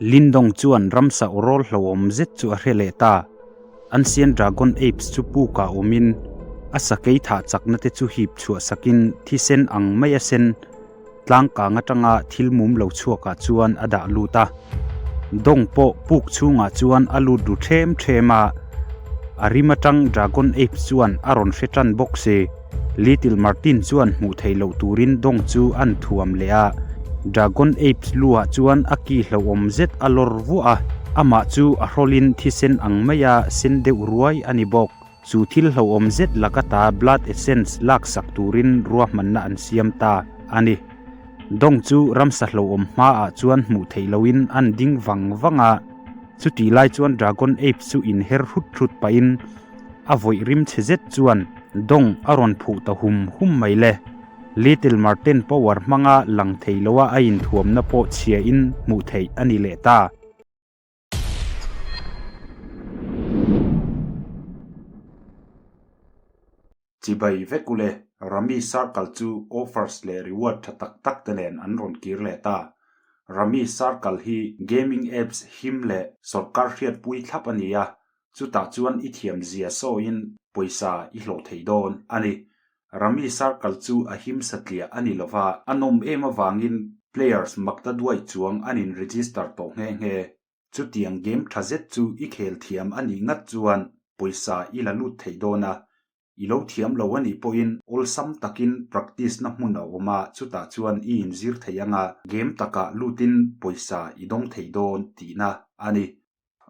Lindong chuan ramsa awrawl hlauhawm zet chu a hre leh ta. Ancient Dragon Apes chu pukah awmin a sakei thah chakna te chu hip chhuah sakin thisen ang mai a sen tlangkang atanga thil mum lo chhuakah chuan a dah lut a. Dawng pawh puk chhungah chuan a lut ru ṭhem ṭhem a, a rim atang Dragon Apes chuan a rawn hre ṭan bawk si. Little Martin chuan hmuh theih loh turin dawng chu an thuam leh a, Dragon Apes luah chuan a ki hlauhawm zet a lawr vuah a, amah chu a hrawlin thisen ang maia sen deuh ruai a ni bawk. Chu thil hlauhawm zet laka ta Blood Essence laksak turin ruahmanna an siam ta a ni. Dawng chu ramsa hlauhawm hmaah chuan hmuh theih lohin an ding vang vang a, chutih lai chuan Dragon Apes chu inher hrut hrut pahin a vawih rim chhe zet chuan dawng a rawn phuh ta hum hum mai le. Little Marten power hmanga lang thei loa a inthuamna pawh chhiain hmuh theih a ni leh ta. Chibai vek ule, Rummy Circle chu offers leh reward tha tak tak te nen an rawn kir leh ta. Rummy Circle hi gaming apps him leh sawrkar hriatpui thlap a ni a, chutah chuan i thiam zia sawiin pawisa i hlawh thei dawn a ni. Rummy Circle chu a him satliah a ni lova, a nawm em avangin players makta duai chuang an in register tawh nghe nghe. Chutiang game tha zet chu i khel thiam a nih ngat chuan pawisa i la lut theih dawn a, i lo thiam lo a nih pawhin awlsam takin practice na hmun a awm a, chutah chuan i inzir thei anga game takah lutin pawisa i dawng thei dawn tihna a ni.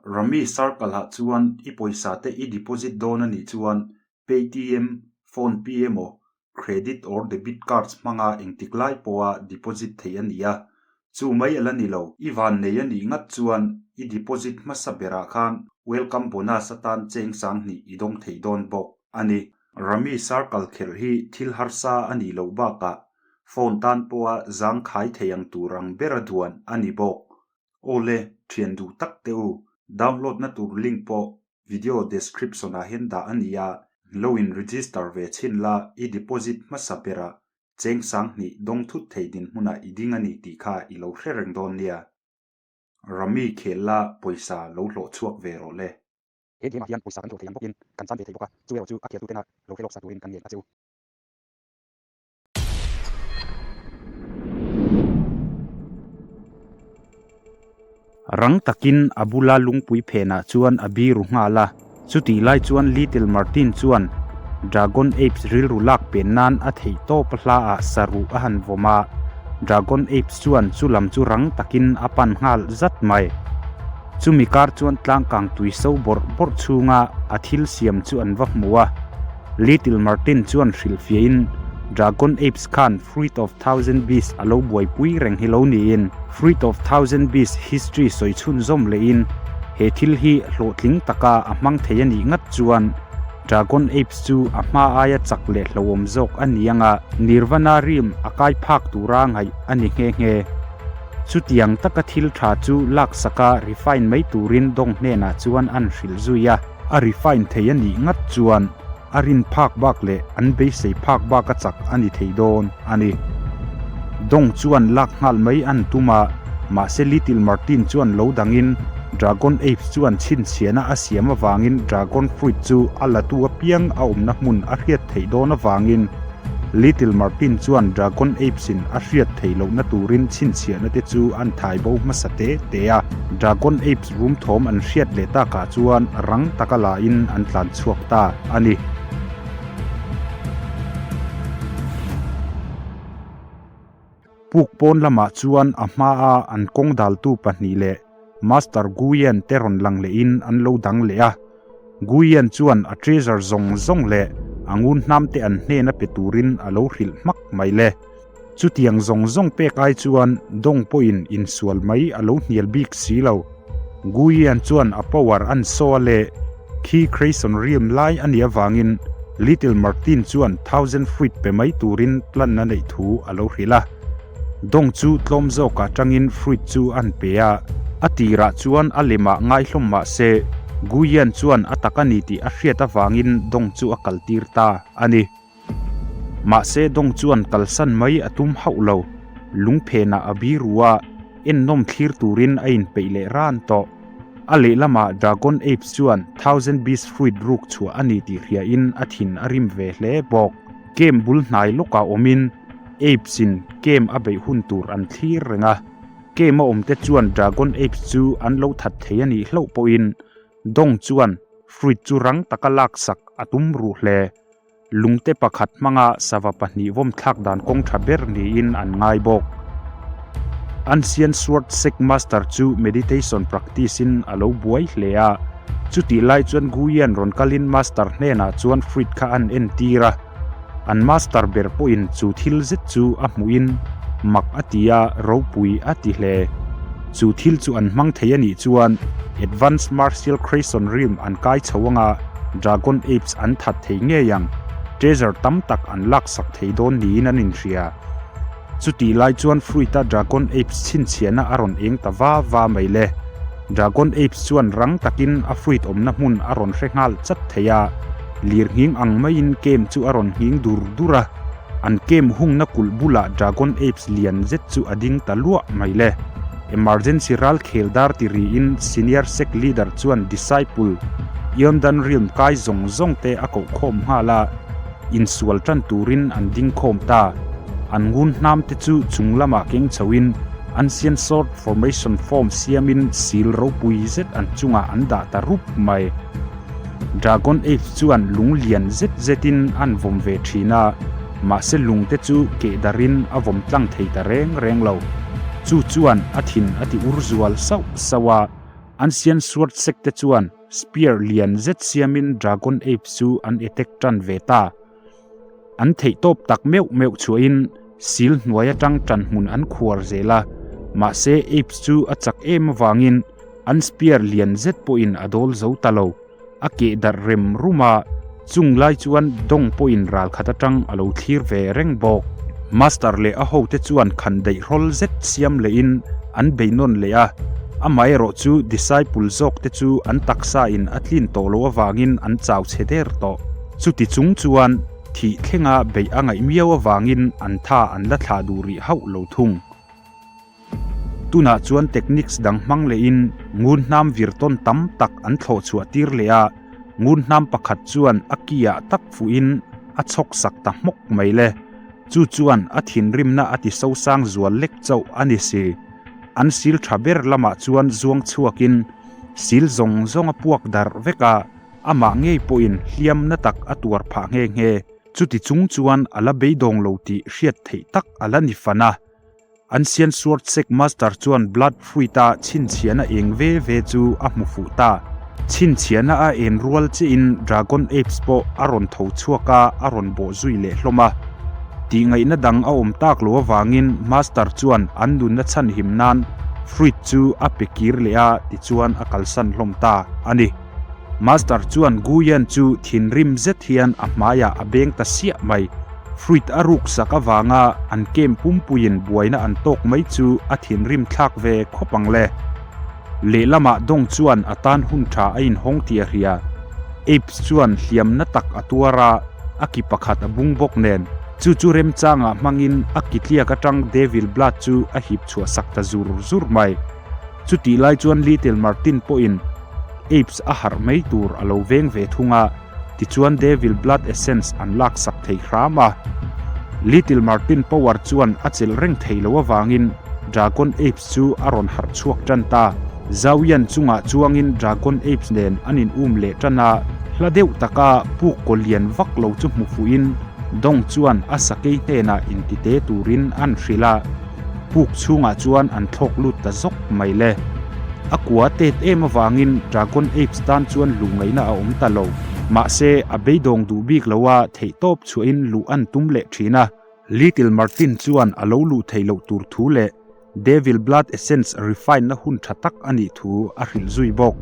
Rummy Circle ah chuan i pawisa te i deposit dawn a nih chuan Paytm, PhonePe emaw Credit or Debit Cards hmanga engtik lai pawha deposit theih a ni a, chu mai a la ni lo. I vannei a nih ngat chuan i deposit hmasa berah khan welcome bonus atan cheng sanghnih i dawng thei dawn bawk a ni. Rummy Circle khelh hi thil harsa a nih loh bakah phone tan pawha zangkhai thei ang tur ang bera duan a ni bawk. Awle, thian duh tak teh u, download na tur link pawh Video description ah hian dah a ni a, lo in register ve chhin la, i deposit hmasa berah cheng sanghnih dawng thut thei dinhmunah i ding a ni tih kha i lo hre reng dawn nia. Rummy khel la pawisa lo hlawh chhuak ve rawh le. He game ah hian pawisa kan hlawh thei ang bawkin kan chan ve thei bawk a, chu erawh chu a kheltu tena lo hre lawk sa turin kan ngen a che u. Rang takin a bula lungpui phenah chuan a biru nghal a, chutih lai chuan Little Martin chuan Dragon Apes rilru lak pen nan a theih tawp hla ah saruh a han vawm a, Dragon Apes chuan chu lam chu rang takin a pan nghal zat mai. Chumi kar chuan tlangkang tui so bawrh bawrh chhunga a thil siam chu an va hmu a. Little Martin chuan hrilhfiahin Dragon Apes khan Fruit of Thousand Beasts a lo buaipui reng hi lo niin Fruit of Thousand Beasts history sawi chhunzawm lehin he thil hi hlawhtling taka a hmang thei a nih ngat chuan Dragon Apes chu a hma aia chak leh hlauhawm zawk a ni anga Nirvana rim a kai phak tura ngaih a ni nghe nghe. Chutiang taka thil tha chu laksaka refine mai turin dawng hnenah chuan an hrilh zui a. A refine thei a nih ngat chuan a rin phak bak leh an beisei phak bak a chak a ni thei dawn a ni. Dong chuan lak nghal mai an tum a, mahse Little Martin chuan lo dangin Dragon Apes chuan chhinchhiahna a siam avangin Dragon Fruit chu a latu apiang a awmna hmun a hriat theih dawn avangin Little Martin chuan Dragon Apes in a hriat theih lohna turin chhinchhiahna te chu an thai bo hmasa te te a. Dragon Apes rum thawm an hriat leh takah chuan rang taka la in an tlan chhuak ta a ni. Puk pawn lamah chuan a hmaa an kawng daltu pahnih leh Master Guyen te rawn lang lehin an lo dang leh a. Guyen chuan a treasure zawng zawng leh a ngun hnam te an hnena pe turin a lo hrilh hmak mai le. Chutiang zawng zawng pek ai chuan Dong pawhin insual mai a lo hnial bik si lo. Guyen chuan a power an saw a leh khi Creation Realm lai a nih avangin Little Martin chuan Thousand Fruit pe mai turin plan a neih thu a lo hrilh a. Dong chu tlawm zawkah tangin fruit chu an pe a, a tirah chuan a lemah ngaihlawm mah se Guian chuan a tak a ni tih a hriat avangin Dong chu a kaltir ta a ni. Mahse Dong chuan kalsan mai a tum hauh lo, lungphenah a biru a. Ennawm thlir turin a inpeih leh ran tawh. A lehlamah Dragon Apes chuan Thousand Beast Fruit ruk chhuah a ni tih hriain a thin a rim ve hle bawk. Camp bul hnai lawkah awmin Apes in camp a beih hun tur an thlir reng a. Camp a awmte chuan Dragon Apes chu an lo that thei a nih hlauh pawhin Dong chuan fruit chu rang taka laksak a tum ruh hle. Lungte pakhat hmanga sava pahnih vawmthlak dan kawng tha ber niin an ngai bawk. Ancient Sword Sect Master chu meditation practice in a lo buai hle a, chutih lai chuan Guian rawn kalin Master hnenah chuan fruit kha an entir a, an Master ber pawhin chu thil zet chu a hmuhin mak a ti a, ropui a ti hle. Chu thil chu an hmang thei a nih chuan Advanced Martial Creation Realm an kai chho anga Dragon Apes an that thei ngei ang, treasure tam tak an laksak thei dawn niin an inhria. Chutih lai chuan Fruit-a Dragon Apes chhinchhiahna a rawn eng ta va va mai le. Dragon Apes chuan rang takin a fruit awmna hmun a rawn hre nghal chat thei a, lir nghing ang maiin kem chu a rawn nghing dur dur a. An kem hungna kulh bulah Dragon Apes lian zet chu a ding ta luah mai le. Emergency ral khel dar ti riin Senior Sect Leader chuan Disciple Yondan Realm kai zawng zawng te a koh khawm nghal a, insual tan turin an ding khawm ta. An ngun hnam te chu chung lamah keng chhoin Ancient Sword Formation form siamin sil ropui zet an chungah an dah ta rup mai. Dragon Apes chuan lung lian zet zetin an vawm ve thin a, mahse lungte chu keh darin a vawm tlang thei ta reng reng lo. Chu chuan a thin a ti ur zual sauh sauh a, Ancient Sword Sect te chuan spear lian zet siamin Dragon Apes chu an attack tan ve ta. An theihtawp tak meuh meuh chhuahin sil hnuai atang tan hmun an khuar zel a, mahse Apes chu a chak em avangin an spear lian zet pawhin a dawl zo ta lo. A keh darh rem rum a, chung lai chuan dawng pawhin ral khat atang a lo thlir ve reng bawk. Master leh a hote chuan khan daihrawl zet siam lehin an beinawn leh a, amaherawh chu disciple zawk te chu an taksa in a tlin tawh loh avangin an chau chhe der tawh. Chuti chung chuan thih thlenga beih a ngaih miau avangin an tha an la thlah duh rih hauh lo thung. Tunah chuan techniques dang hmang lehin ngun hnam vir tawn tam tak an thlawh chhuah tir leh a, ngun hnam pakhat chuan a ki-ah tak fuhin a chhawk sak ta hmawk mai le. Chu chuan a thinrimna a ti sosang zual lek chauh a ni si. An sil tha ber lamah chuan zuang chhuakin sil zawng zawng a puak darh vek a, Amah ngei pawhin hliam na tak a tuar phah nghe nghe. Chuti chung chuan a la beidawng lo tih hriat theih tak a la ni fan a. Ancient Sword Sect Master chuan Blood Fruit-a chhinchhiahna eng ve ve chu a hmu fuh ta. Chhinchhiahna a en rual chiahin Dragon Apes pawh a rawn tho chhuak a, a rawn bawh zui leh hlawm a. Tihngaihna dang a awm tak lo avangin Master chuan an nunna chhanhim nan Fruit chu a pe kir leh a, tichuan a kalsan hlawm ta a ni. Master chuan Guyan chu thinrim zet hian a hmaiah a beng ta siah mai. Fruit a ruk sak avanga an kem pumpuiin buaina an tawk mai chu a thinrim thlak ve khawp ang le. Lehlamah Dong chuan a tan hun tha a inhawng tih a hria. Apes chuan hliamna tak a tuar a, a ki pakhat a bung bawk nen. Chu chu remchangah hmangin a ki tliak atang Devil Blood chu a hip chhuah sak ta zur zur mai. Chutih lai chuan Little Martin pawhin Apes a harh mai tur a lo veng ve thung a, tichuan Devil Blood Essence an laksak thei hram a. Little Martin power chuan a chelh reng thei lo avangin Dragon Apes chu a rawn harh chhuak tan ta. Zauian chungah chuangin Dragon Apes nen an in um leh tan a, hla deuh taka puk kaw lian vak lo chu hmu fuhin Dong chuan a sakei hnenah intite turin an hrilh a. Puk chhungah chuan an thlawk lut ta zawk mai le. A kua tet em avangin Dragon Apes tan chuan luh ngaihna a awm ta lo. Mahse, a beidawng duh bik lo a, theihtawp chhuahin luh an tum leh thin a. Little Martin chuan a lo luh theih loh tur thu leh Devil Blood Essence refine na hun tha tak a nih thu a hrilh zui bawk.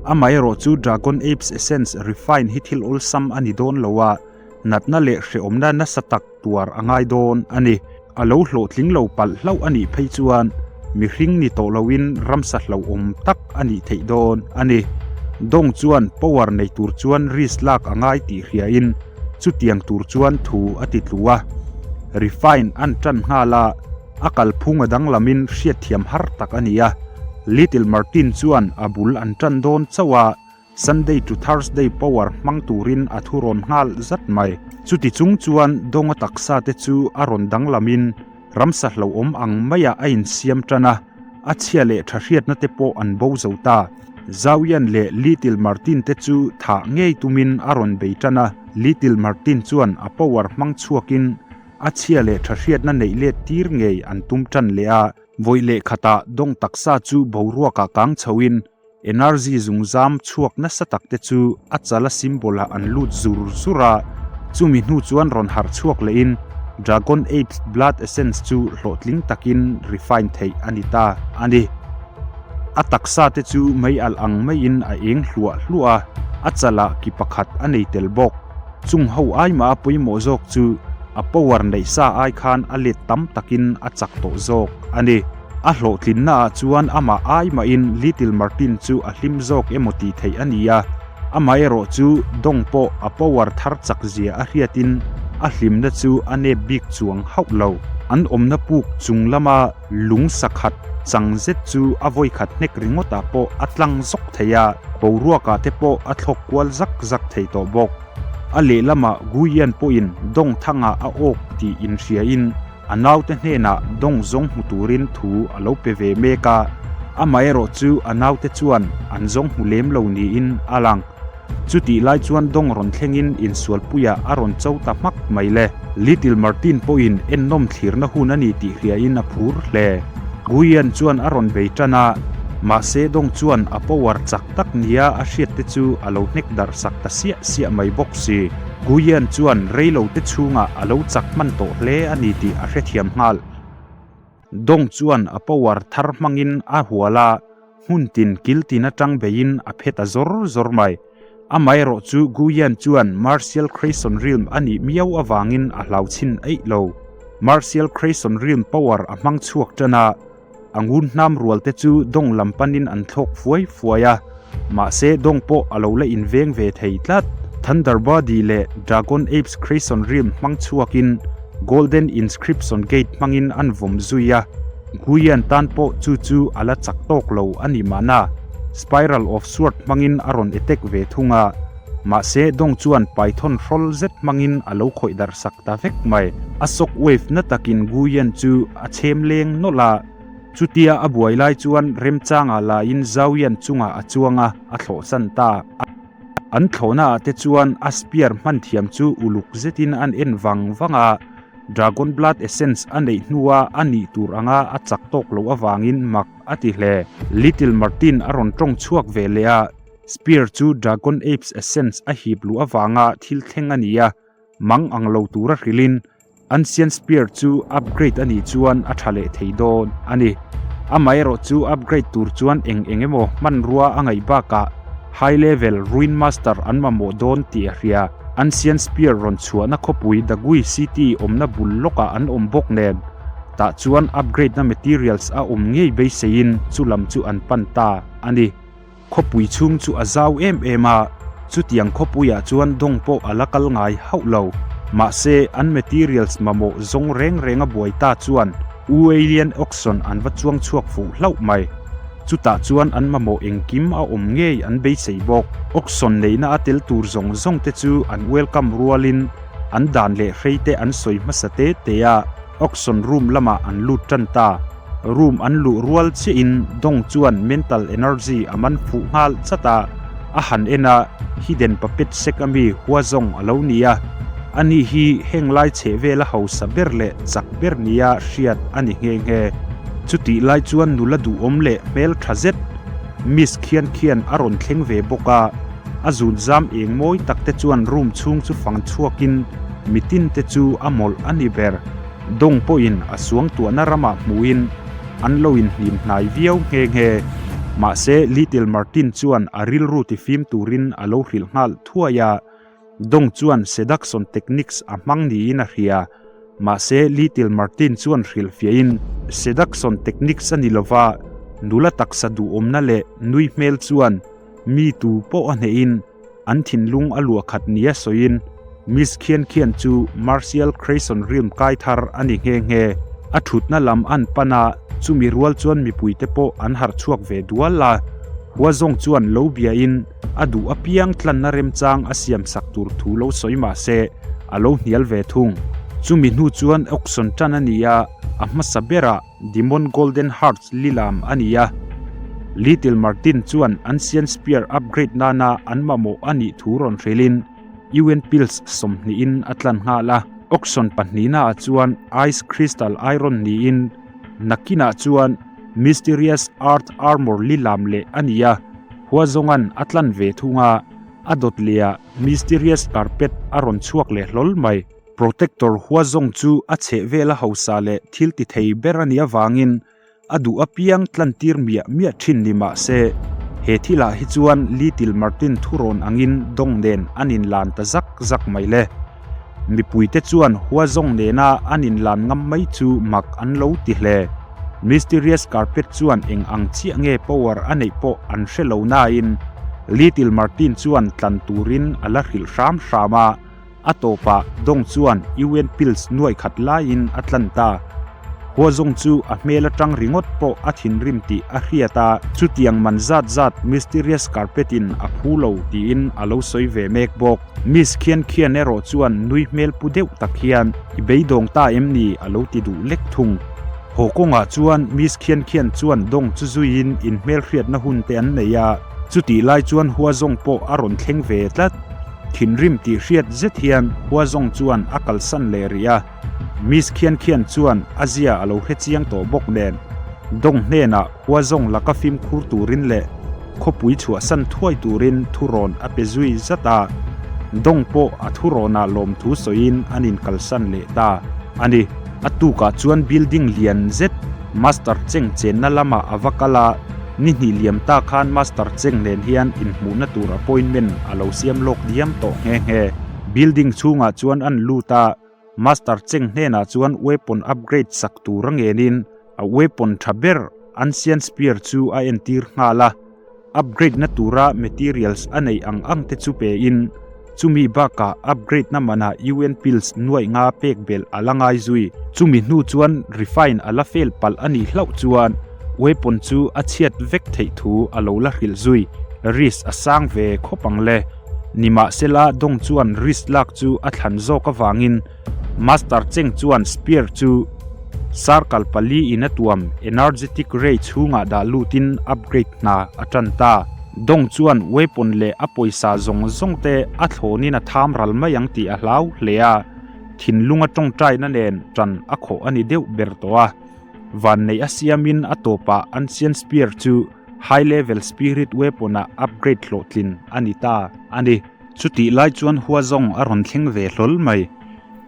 Amaherawh chu Dragon Apes Essence refine hi thil awlsam a ni dawn lo a, natna leh hrehawmna nasa tak tuar a ngai dawn a ni. A lo hlawhtling lo palh hlauh a nih phei chuan mihring ni tawh loin ramsa hlauhawm tak a nih theih dawn a ni. Dong chuan power nei tur chuan risk lak a ngai tih hriain chutiang tur chuan thu a ti tlu a. Refine an tan nghal a. A kalphung a danglamin hriatthiam har tak a ni a. Little Martin chuan a bul an tan dawn chauh a, Sunday to Thursday power hmang turin a thu rawn nghal zat mai. Chuti chung chuan Donga taksa te chu a rawn danglamin ramsa hlauhawm ang maiah a insiam tan a, a chhia leh tha hriatna te pawh an bo zo ta. Zauian leh Little Martin te chu thah ngei tumin a rawn bei tan a, Little Martin chuan a power hmang chhuakin a chhia leh tha hriatna neih let tir ngei an tum tan leh a. Vawi leh khatah dawng taksa chu boruakah kang chhoin energy zungzam chhuak nasa tak te chu a chala symbol ah an lut zur zur a, chumi hnu chuan rawn harh chhuak lehin Dragon Apes Blood Essence chu hlawhtling takin refine theih a ni ta a ni. A taksa te chu mei alh ang maiin a eng hluah hluah a, a chalah ki pakhat a nei tel bawk. Chung ho ai mah a pawimawh zawk chu a power neih sa ai khan a let tam takin a chak tawh zawk a ni. A hlawhtlinna ah chuan amah ai mahin Little Martin chu a hlim zawk emaw tih theih a ni a, amaherawh chu dawng pawh a power thar chak zia a hriatin a hlimna chu a nep bik chuang hauh lo. An awmna puk chung lama lung sakhat chang zet chu a vawikhat hnek ringawtah pawh a tlang zawk thei a. Boruakah te pawh a thlawk kual zak zak thei tawh bawk. A lehlamah Guian pawhin dawng thangah a awk tih inhriain a naute hnenah dawng zawng hmu turin thu a lo pe ve mek a, amaherawh chu a naute chuan an zawng hmu lem lo niin a lang. Chutih lai chuan dawng rawn thlengin insualpuiah a rawn cho ta hmak mai le. Little Martin pawhin ennawm thlirna hun a ni tih hriain a phur hle. Guian chuan a rawn bei tan a, mahse dawng chuan a power chak tak nia a hriat te chu a lo hnek darh sak ta siah siah mai bawk si. Guian chuan reilo te chhungah a lo chak hman tawh hle a ni tih a hrethiam nghal. Dawng chuan a power thar hmangin a hual a, hmun tin kil tin atang beiin a phe ta zawr zawr mai. Amaherawh chu Guian chuan Martial Creation Realm a nih miau avangin a hlau chhin eih lo. Martial Creation Realm power a hmang chhuak tan a, a ngun hnam rual te chu dawng lam panin an thlawk fuai fuai a, mahse dawng pawh a lo la inveng ve thei tlat. Thunder Body leh Dragon Apes Creation Realm hmang chhuakin Golden Inscription Gate hmangin an vawm zui a, Guian tan pawh chu chu a la chak tawk lo a ni mahna. Spiral of Sword hmangin a rawn attack ve thung a, mahse Dong chuan Python hrawl zet hmangin a lo khawih darh sak ta vek mai. A shock wave na takin Gu Yan chu a chhem leng nawlh a, chutia a buai lai chuan remchanga laiin Zhao Yan chungah a chuang a, a thlawhsan ta. An thlawhna ah te chuan a spear hman thiam chu uluk zetin an en vang vang a, Dragon Blood Essence a neih hnua a nih tur anga a chak tawk loh avangin mak a ti hle. Little Martin a rawn tawng chhuak ve leh a, Spear chu Dragon Apes Essence a hip luh avanga thil thleng a ni a, mang ang lo tura hrilhin Ancient Spear chu upgrade a nih chuan a tha leh thei dawn a ni. Amaherawh chu upgrade tur chuan eng eng emaw hmanrua a ngaih bakah High Level Ruin Master an mamawh dawn tih a hria. Ancient Spear rawn chhuahna khawpui Dagui City awmna bul lawkah an awm bawk nen. Tah chuan upgrade na materials a awm ngei beiseiin chu lam chu an pan ta a ni. Khawpui chhung chu a zau em em a, chutiang khawpuiah chuan dawng pawh a la kal ngai hauh lo. Mahse, an materials mamawh zawng reng reng a buai ta chuan U Alien Auction an va chuang chhuak fuh hlauh mai. Chutah chuan an mamawh engkim a awm ngei an beisei bawk. Auction neihna a tel tur zawng zawng te chu an welcome rualin an dan leh hrei te an sawi hmasa te te a. Auction room lamah an lut tan ta. Room an luh rual chiahin Dong chuan mental energy a man fuh nghal chat a, a han en a, hidden puppet sek ami hua zawng a lo ni a. Ani hi heng lai chheh vela hausa ber leh chak ber nia hriat a ni nghe nghe. Chutih lai chuan nula duhawm leh hmel tha zet Miss khian khian a rawn thleng ve bawk a, a zun zam eng mawi tak te chuan room chhung chu fang chhuakin Mitin te chu a mawlh a ni ber. Dawng pawhin a suangtuahna ramah hmuhin an lo inhnim hnai viau nghe nghe. Mahse, Little Martin chuan a rilru tifim turin a lo hrilh nghal thuai a. Dawng chuan seduction techniques a hmang niin a hria. Mahse, Little Martin chuan hrilhfiahin seduction techniques a ni lova, nula taksa duhawmna leh nui hmel chuan mi tu pawh a hnehin, An thinlung a luah khat nia sawiin Miss Khian Khian chu Martial Creation Realm kai thar a ni nghe nghe. A thutna lam an pan a, chumi rual chuan mipuite pawh an harh chhuak ve dual a. Huazawng chuan lo biain a duh apiang tlanna remchang a siam sak tur thu lo sawi mah se, a lo hnial ve thung. Chumi hnu chuan auction tan a ni a, a hmasa berah Demon Golden Hearts lilam a ni a. Little Martin chuan Ancient Spear upgrade nana an mamawh a nih thu rawn hrilhin UN Pills sawmhnihin a tlan nghal a. Auction pahnihnaah chuan Ice Crystal Iron niin nakinah chuan Mysterious Earth Armor lilam leh a ni a, Huazawnga'n a tlan ve thung a, a dawt lehah Mysterious Carpet a rawn chhuak leh hlawl mai. Protector Huazawng chu a chhehvela hausa leh thil ti thei ber a nih avangin a duh apiang tlantir miah miah thin ni mah se, he thilah hi chuan Little Martin thurawn angin dawng nen an inlan ta zak zak mai le. Mipuite chuan Huazawng nena an inlan ngam mai chu mak an lo ti hle. Mysterious Carpet chuan eng ang chiah nge power a neih pawh an hre lo nain Little Martin chuan tlan turin a la hrilh hram hram a. A tawpah Dong chuan UN Pills nuai khat laiin a tlan ta. Huazawng chu a hmel atang ringawt pawh a thinrim tih a hriat a, chutiang man zat zat Mysterious Carpet in a phu lo tiin a lo sawi ve mek bawk. Miss Khian Khian erawh chuan nui hmel pu deuh tak hian, I beidawng ta em ni? a lo ti duh lek thung. Haw kawngah chuan Miss Khian Khian chuan Dong chu zuiin inhmelhriatna hun te an nei a, chutih lai chuan Huazawng pawh a rawn thleng ve tlat. Thinrim tih hriat zet hian Huazawng chuan a kalsan leh rih a, Miss Khian Khian chuan a zia a lo hre chiang tawh bawk nen, Dong hnenah Huazawng laka fimkhur turin leh khawpui chhuahsan thuai turin thurawn a pe zui zat a, Dong pawh a thurawnah lawmthu sawiin an inkalsan leh ta a ni. A tukah chuan building lian zet Master Cheng chenna lamah a va kal a, ni hnih liam ta khan Master Cheng nen hian inhmuhna tur appointment a lo siam lawk diam tawh nghe nghe. Building chhungah chuan an lut a, Master Cheng hnenah chuan weapon upgrade sak tur a ngenin a weapon tha ber Ancient Spear chu a entir nghal a. Upgrade na tura materials a neih ang ang te chu pe in, chumi bakah upgrade na manah UN pills nuaih nga pek belh a la ngai zui. Chumi hnu chuan refine a la fail palh a nih hlauh chuan weapon chu a chhiat vek theih thu a lo la hrilh zui. Risk a sang ve khawp ang le. Nimahsela Dong chuan risk lak chu a thlan zawk avangin Master Cheng chuan spear chu circle pali in a tuam energetic ray chhungah dah lutin upgrade hna a tan ta. Dong chuan weapon leh a pawisa zawng zawng te a thlawnin a tham ral mai ang tih a hlau hle a, thinlunga tawngtaina nen tan a khawh a ni deuh ber tawh a. Vanneih a siamin a tawpah Ancient Spear chu high level spirit weapon ah upgrade hlawhtlin a ni ta a ni. Chutih lai chuan Huazawng a rawn thleng ve hlawl mai.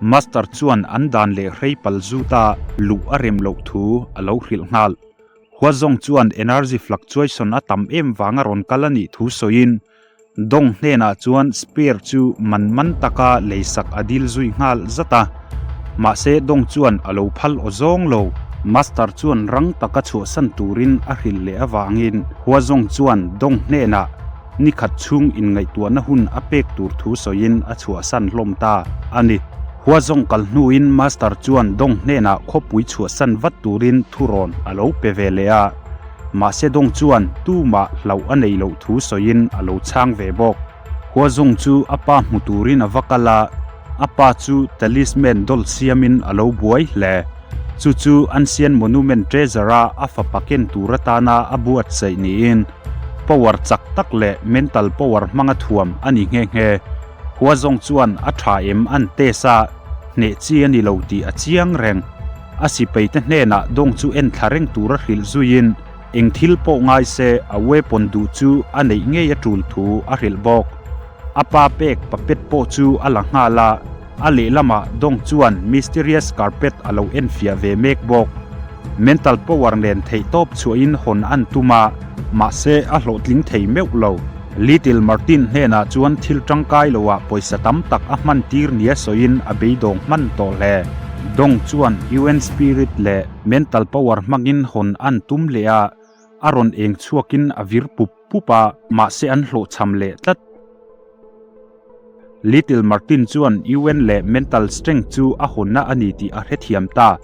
Master chuan an dan leh hrei pal zuta luh a rem loh thu a lo hrilh nghal. Huazawng chuan energy fluctuation a tam em vanga rawn kal a nih thu sawiin Dong hnenah chuan spare chu man man taka leisak a dil zui nghal zat a. Mahse Dong chuan a lo phal aw zawng lo. Master chuan rang taka chhuahsan turin a hrilh leh avangin Huazawng chuan Dong hnenah Ni khat chhung inngaihtuahna hun a pek tur thu sawiin a chhuahsan hlawm ta a ni. Huazawng kal hnuin Master chuan Dong hnenah khawpui chhuahsan vat turin thurawn a lo pe ve leh a. Mahse Dong chuan tumah hlauh a nei loh thu sawiin a lo chhang ve bawk. Huazawng chu a pa hmu turin a va kal a, a pa chu talisman dawl siamin a lo buai hle. Chu chu Ancient Monument Treasure-a a fapa ken tur atana a buatsaih niin power chak tak leh mental power hmanga thuam a ni nghe nghe. Huazawng chuan a tha em an test a, hneh chi a ni lo tih a chiang reng. A sipaite hnenah dawng chu en thla reng tura hrilh zuiin eng thil pawh ngai se a weapon duh chu a neih ngei a tul thu a hrilh bawk. A pa pek puppet pawh chu a la nghal a, a lehlamah dawng chuan mysterious carpet a lo enfiah ve mek bawk. Mental power nen theihtawp chhuahin hawn an tum a, mahse a hlawhtling thei meuh lo. Little Martin hnenah chuan thil tangkai loah pawisa tam tak a hman tir nia sawiin a beidawng hman tawh hle. Dong chuan UN Spirit leh mental power hmangin hawn an tum leh a, a rawn eng chhuakin a vir pup pup a, mahse an hlawhchham leh tlat. Little Martin chuan UN leh mental strength chu a hawnna a ni tih a hrethiam ta.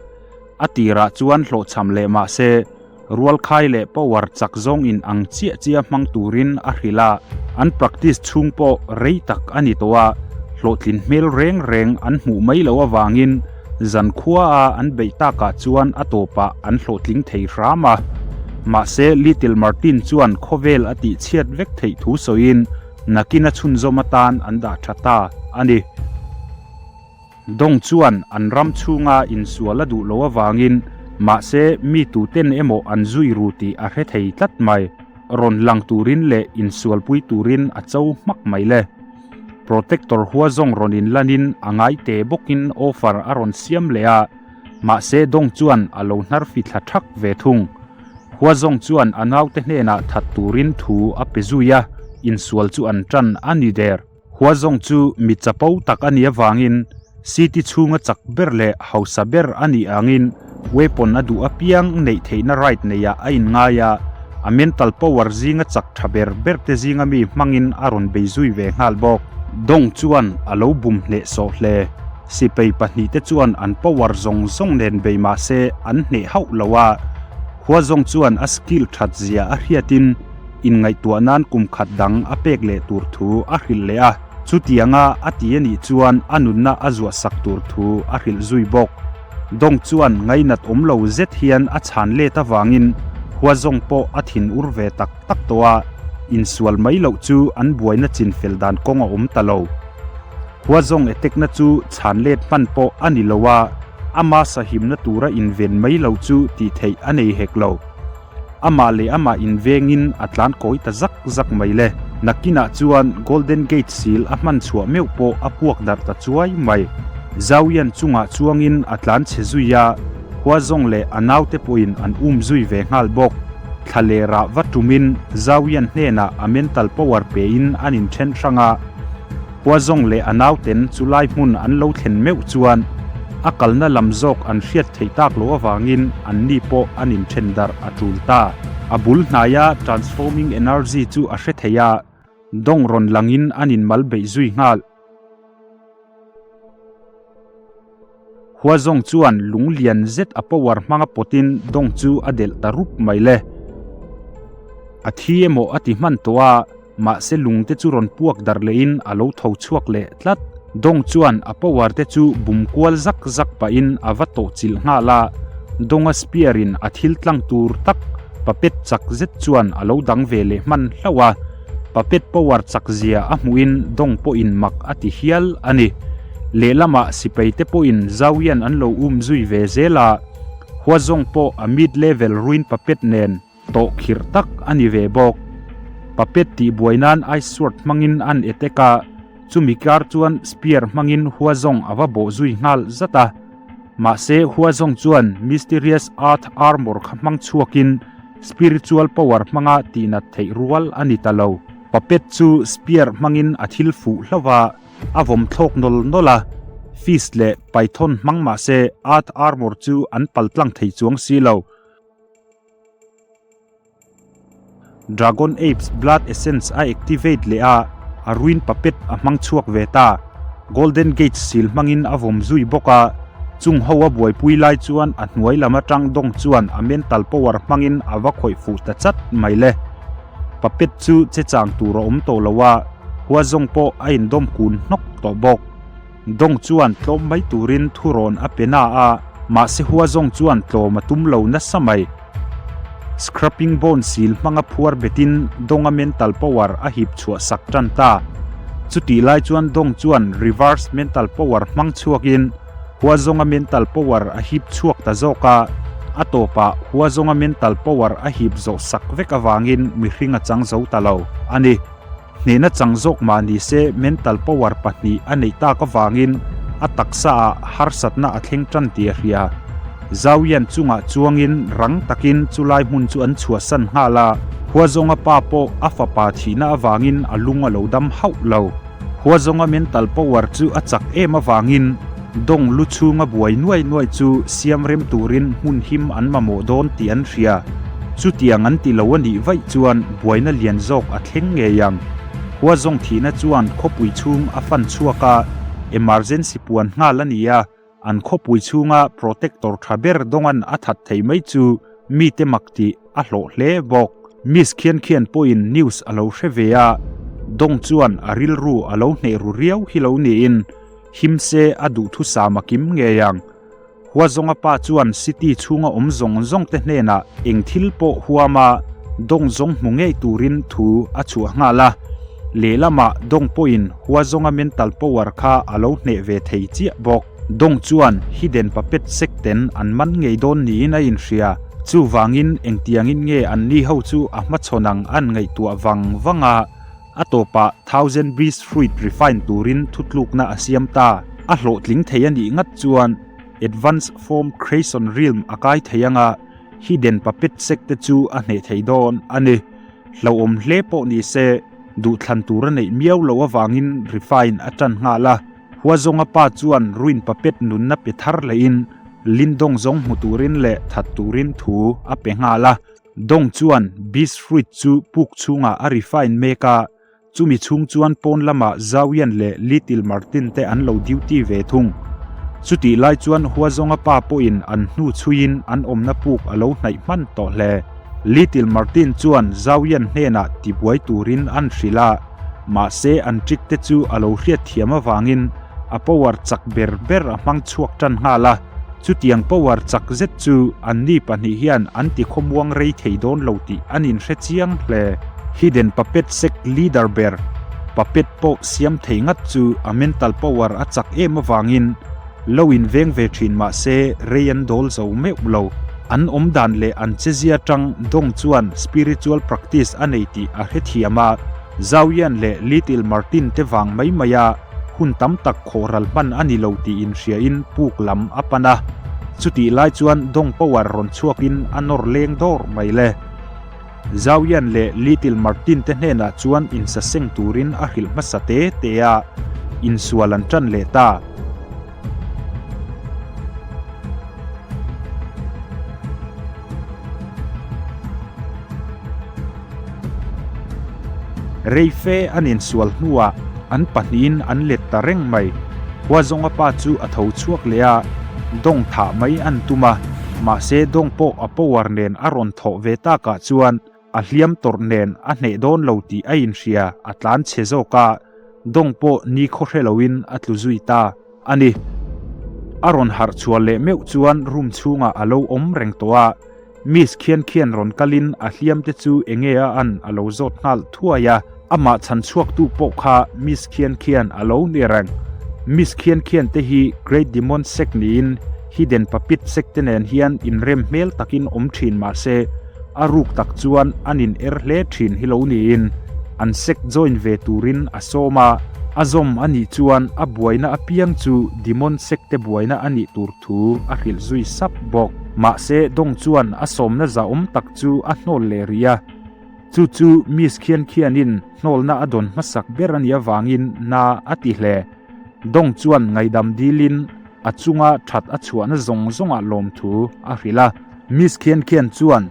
A tirah chuan hlawhchham leh mah se, rualkhai leh power chak zawng in ang chiah chiah hmang turin a hrilh a, an practice chhung pawh rei tak a ni tawh a, hlawhtlin hmel reng reng an hmuh mai loh avangin zankhua a an beih takah chuan a tawpah an hlawhtling thei hram a. Mahse Little Martin chuan khawvel a tihchhiat vek theih thu sawiin nakin a chhunzawm atan an dah tha ta a ni. Dawng chuan an ram chhunga insual a duh loh avangin mahse mi tuten emaw an zui ru tih a hre thei tlat mai. Rawn lang turin leh insualpui turin a cho hmak mai le. Protector hua zawng rawn inlanin a ngai te bawkin offer a rawn siam leh a, mahse Dawng chuan a lo hnar fithla thak ve thung. Hua zawng chuan a naute hnenah that turin thu a pe zui a, insual chu an tan a ni der. Hua zawng chu mi chapo tak a nih avangin city chhunga chak ber leh hausa ber a nih angin weapon a duh apiang neih theihna right neiah a inngai a, a mental power zinga chak tha ber ber te zinga mi hmangin a rawn bei zui ve nghal bawk. Dong chuan a lo bum hneh sawh hle. Sipei pahnihte chuan an power zawng zawng nen bei mah se an hneh hauh lo a, Hua zawng chuan a skill that zia a hriatin, Inngaihtuah nan kum khat dang a pek leh tur thu a hrilh leh a, chutianga a ti a nih chuan a nunna a zuah sak tur thu a hrilh zui bawk. Dawng chuan ngainat awm lo zet hian a chhan let avangin Huazawng pawh a thin ur ve tak tak tawh a, insual mai loh chu an buaina chinfel dan kawng a awm ta lo. Huazawng etekna chu chhan let hman pawh a ni lo a, ama sahimna tura inven mai lo chu tih theih a nei hek lo. Amah leh amah invengin a tlan kawi ta zak zak mai le. Nakinah chuan Golden Gate sil a hman chhuah meuh pawh a puak darh ta chuai mai. Zauian chungah chuangin a tlan chhe zui a, Huazawng leh a naute pawhin an um zui ve nghal bawk. Thla leh rah va tumin Zauian hnenah a mental power pein an inthen hrang a. Huazawng leh a nauten chu lai hmun an lo thlen meuh chuan a kalna lam zawk an hriat theih tak loh avangin anni pawh an inthen darh a tul ta. A bul hnaia transforming energy chu a hre thei a, dawng rawn langin an inmal beih zui nghal. Huazawng chuan lung lian zet a power hmanga pawtin dawng chu a delh ta rup mai le. A thi emaw a ti hman tawh a. Mahse lung te chu rawn puak darh lehin a lo tho chhuak leh tlat. Dawng chuan a power te chu bum kual zak zak pahin a va tawh chilh nghal a, Dawnga spear in a thil tlang tur tak puppet chak zet chuan a lo dang ve leh hman hlauh a, puppet power chak zia a hmuhin Dawng pawhin mak a ti hial a ni. Lehlamah sipai te pawhin Zauian an lo um zui ve zel a, Huazawng pawh a mid level ruin puppet nen, Tawh khirh tak a ni ve bawk. Puppet tih buai nan ice sword hmangin an attack a, chumi kar chuan spear hmangin Huazawng a va bawh zui nghal zat a. Mahse Huazawng chuan mysterious earth armor kha hmang chhuakin spiritual power hmanga tihnat theih rual a ni ta lo. Puppet chu spear hmangin a thil fuh hlauh a, a vawm thlawk nawl nawl a, fist leh python hmang mahse earth armor chu an paltlang thei chuang si lo. Dragon Apes Blood Essence a activate leh a, a Ruin Puppet a hmang chhuak ve ta. Golden Gate sil hmangin a vawm zui bawk a, chung ho a buaipui lai chuan a hnuai lam atang dawng chuan a mental power hmangin a va khawih fuh ta chat mai le. Puppet chu che chang tur a awm tawh lo a, Huazawng pawh a indawm kun hnawk tawh bawk. Dawng chuan tlawm mai turin thurawn a pe na a, mahse Huazawng chuan tlawm a tum lo nasa mai. Scrapping bone sil hmanga phuar betin Donga mental power a hip chhuah sak tan ta. Chutih lai chuan Dong chuan reverse mental power hmang chhuakin Huazawnga mental power a hip chhuak ta zawk a, a tawpah Huazawnga mental power a hip zawh sak vek avangin mihring a chang zo ta lo a ni. Hnehna chang zawk mah ni se mental power pahnih a neih tak avangin a taksa ah harsatna a thleng tan tih a hria. Zauian chungah chuangin rang takin chulai hmun chu an chhuahsan nghal a, Huazawnga pa pawh a fapa thihna avangin a lung a lo dam hauh lo. Huazawnga mental power chu a chak em avangin dawng lu chhunga buai nuai nuai chu siam rem turin hmun him an mamawh dawn tih an hria. Chutiang an ti lo a nih vaih chuan buaina lian zawk a thleng ngei ang. Huazawng thihna chuan khawpui chhung a fan chhuak a, emergency puan nghal a ni a. An khawpui chhunga protector tha ber Donga'n a that thei mai chu mite mak tih a hlawh hle bawk. Miss Khian Khian pawhin news a lo hre ve a, Dong chuan a rilru a lo hneh ru riau hi lo niin him se a duhthusam a kim ngei ang. Huazawnga pa chuan city chhunga awm zawng zawng te hnenah eng thil pawh huam a, Dong zawng hmu ngei turin thu a chhuah nghal a. Lehlamah Dong pawhin Huazawnga mental power kha a lo hneh ve thei chiah bawk. Dong chuan Hidden Puppet Secten an man ngei dawn niin a inhria. Chuvangin engtiangin nge anni ho chu a hmachhawn ang an ngaihtuah vang vang a. A tawpah Thousand Breeze Fruit refine turin thutlukna a siam ta. A hlawhtling thei a nih ngat chuan Advance Form Creation Realm a kai thei anga Hidden Puppet Sect te chu a hneh thei dawn a ni. Hlauhawm hle pawh ni se, duhthlan tur a neih miau loh avangin refine a tan nghal a. Huazawnga pa chuan Ruin Puppet nunna pe thar lehin Lindong zawng hmu turin leh that turin thu a pe nghal a. Dong chuan Beast Fruit chu puk chhungah a refine mek a, chumi chhung chuan pawn lamah Zauian leh Little Martin te an lo duty ve thung. Chutih lai chuan Huazawnga pa pawhin an hnu chhuiin an awmna puk a lo hnaih hman tawh hle. Little Martin chuan Zauian hnenah tibuai turin an hrilh a, mahse an trick te chu a lo hriatthiam avangin a power chak ber ber a hmang chhuak tan nghal a. Chutiang power chak zet chu anni pahnih hian an ti khawmuang rei thei dawn lo tih an inhre chiang hle. Hidden Puppet Sect leader ber Puppet pawh siam thei ngat chu a mental power a chak em avangin lo inveng ve thin mah se rei an dawl zo meuh lo. An awm dan leh an chezia tang Dong chuan spiritual practice a nei tih a hrethiam a, Zhao Yan leh Little Martin te vang mai mai a, Hun tam tak khawhral hman a ni lo tih inhriain puk lam a pan a. Chutih lai chuan Dong Power rawn chhuakin a nawr leng dawr mai le. Zauian leh Little Martin te hnenah chuan insaseng turin a hrilh hmasa te te a, insual an ṭan leh ta. Reife an insual hnuah an pahnihin an let ta reng mai. Huazawnga pa chu a tho chhuak leh a, dawng thah mai an tum a, mahse dawng pawh a power nen a rawn thawh ve takah chuan a hliam tawrh nen a hneh dawn lo tih a inhria, a tlan chhe zawk a, dawng pawh ni khaw hre loin a tlu zui ta a ni. A rawn harh chhuah leh meuh chuan room chhungah a lo awm reng tawh a, Miss khian khian rawn kalin a hliam te chu enge a an a lo zawt nghal thuai a, amah chhan chhuaktu pawh kha Miss khian khian a lo ni reng. Miss khian khian te hi Great Demon Sect niin Hidden Puppet Sect te nen hian inrem hmel takin awm thin mahse a ruk tak chuan an in er hle thin hi lo niin an sect join ve turin a sawm a, a zawm a nih chuan a buaina apiang chu Demon Sect te buaina a nih tur thu a hrilh zui sap bawk. Mahse, Dong chuan a sawmna zahawm tak chu a hnawl leh rih a. Chu chu Miss Khian Khianin hnawlna a dawn hmasak ber a nih avangin na a ti hle. Dong chuan ngaidam dilin a chunga that a chhuahna zawng zawngah lawmthu a hrilh a. Miss Khian Khian chuan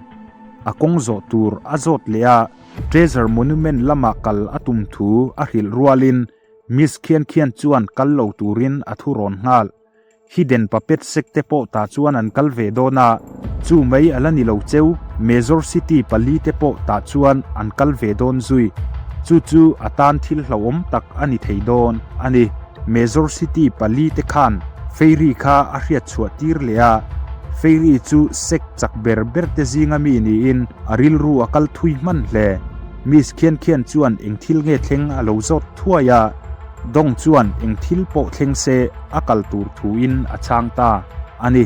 a kawng zawh tur a zawt leh a, Treasure Monument lama kal a tum thu a hrilh rualin Miss Khian Khian chuan kal lo turin a thu rawn nghal. Hidden Puppet Sect te pawh tah chuan an kal ve dawn a, chu mai a la ni lo cheu, Major City pali te pawh tah chuan an kal ve dawn zui. Chu chu a tan thil hlauhawm tak a ni thei dawn a ni. Major City pali te khan Fairy kha a hriat chhuah tir leh a, Fairy chu sect chak ber ber te zinga mi niin a rilru a kal thui hman hle. Miss Khian Khian chuan eng thil nge thleng a lo zawt thuai a. Dong chuan eng thil pawh thleng se a kal tur thuin a chhang ta a ni.